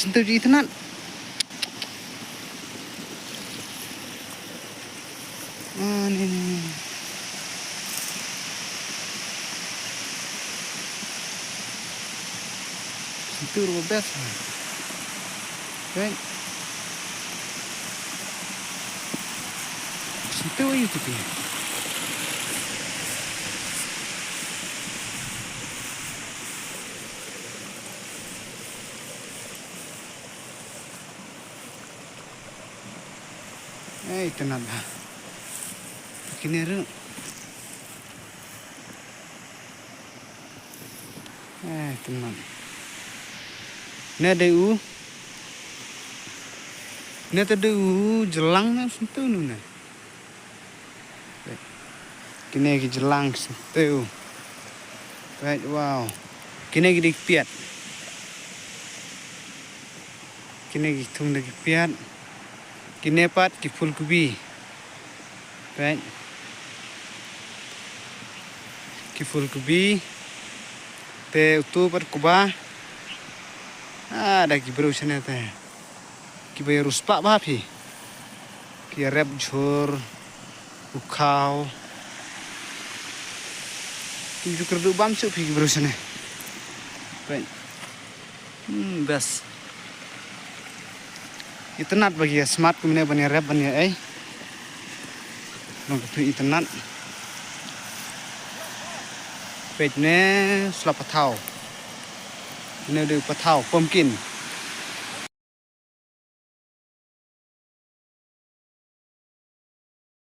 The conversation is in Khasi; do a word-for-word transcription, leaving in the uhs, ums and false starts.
Syntiew ju itynnad. Ah, ne, ne, ne. Syntiew ruh best. Right. Syntiew aïu te phi. Ei, itynnad bha. Kine ruh. Ei, itynnad. Ne dei u. Ne te dei u jlang ne syntiew nu ne. Kine ki jlang ki syntiew. Peit, wow. Kine ki dei ki piat. Kine ki thung dei ki piat. Kine pat ki phulkbi. Peit. Ki phulkbi. Te utu pat kba. Ah, da ki briew shane te. Kiba ïa riewspah bha phi. Ki ïarep jhur, u khaw. Kim ju kyrduh bam shuh phi ki briew shane. Peit. Hmm, best. Itynnad ba ki ïa smat kumne ban ïarep ban ïa ei. Long ka phi itynnad. Peit ne sla pathaw. Ne dei pathaw, pumpkin.